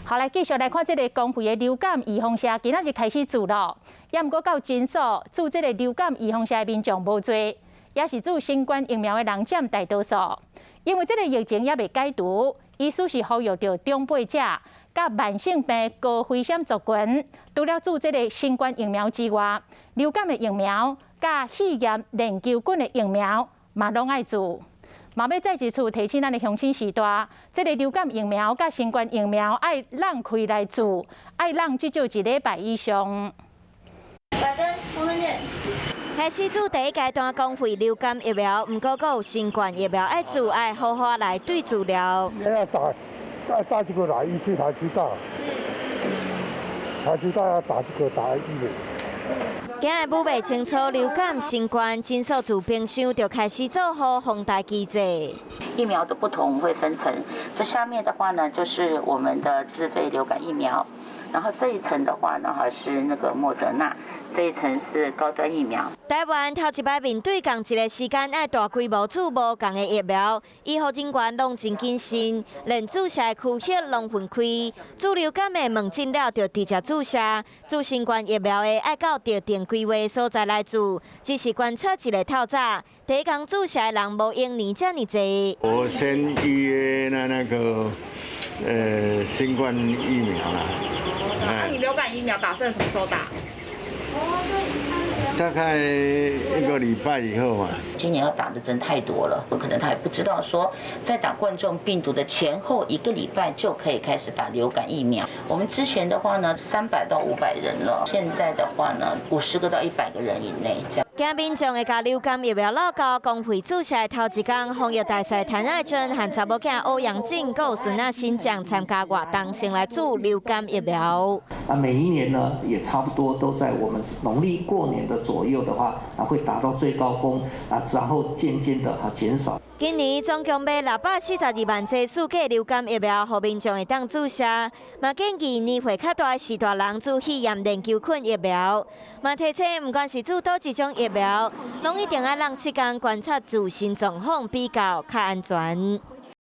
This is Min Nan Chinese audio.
好，來繼續來看這个公費的流感預防射，今仔日開始注咯。也毋過到診所注這个流感預防射的民眾無濟，也是注新冠疫苗的人佔大多數。因為這个疫情猶未解除，醫師是呼籲著長輩者佮慢性病高危險族群，除了注這个新冠疫苗之外，流感的疫苗佮肺炎鏈球菌的疫苗嘛攏愛注。嘛欲再一次提醒咱的鄉親序大，這个流感疫苗佮新冠疫苗愛挵開來注，愛挵至少一禮拜以上。打針，衛生紙。開始注第一階段公費流感疫苗，毋過閣有新冠疫苗愛注，愛好好來對資料。要打，打打這個來一次才知道，才知道要打這個打疫苗。驚會武袂清楚流感、新冠，診所自冰箱就開始做好防呆機制。疫苗的不同會分層，這下面的話呢，就是我們的自費流感疫苗，然後這一層的話呢，哈是那個莫德納，這一層是高端疫苗。台灣頭一擺面對仝一个時間愛大規模注無仝的疫苗，醫護人員攏真謹慎，連注射的區域攏分開，注流感的問診了就直接注射，注新冠疫苗的愛到特定規劃所在來注，只是觀察一个透早，第一工注射的人無往年遮爾濟。我先預約那個新冠疫苗啦。那你流感疫苗打算什麼時候打？大概一個禮拜以後嘛。今年要打的針太多了，可能他也不知道說，在打冠狀病毒的前後一個禮拜就可以開始打流感疫苗。我們之前的話呢，300到500人了，現在的話呢，50個到100個人以內這樣。驚民眾會共流感疫苗落溝，公費注射的頭一工，防疫大使譚愛珍和查某囝歐陽靖、閣有孫仔新將參加活動，先來注流感疫苗。啊，每一年呢，也差不多都在我們農曆過年的左右的話，啊，會達到最高峰，啊，然後漸漸的啊減少。今年總共買642萬劑四價流感疫苗，予民眾會當注射。嘛建議年歲較大的序大人注肺炎鏈球菌疫苗。嘛提醒，毋管是注佗一種疫苗，攏一定愛挵7工觀察自身狀況比較較安全。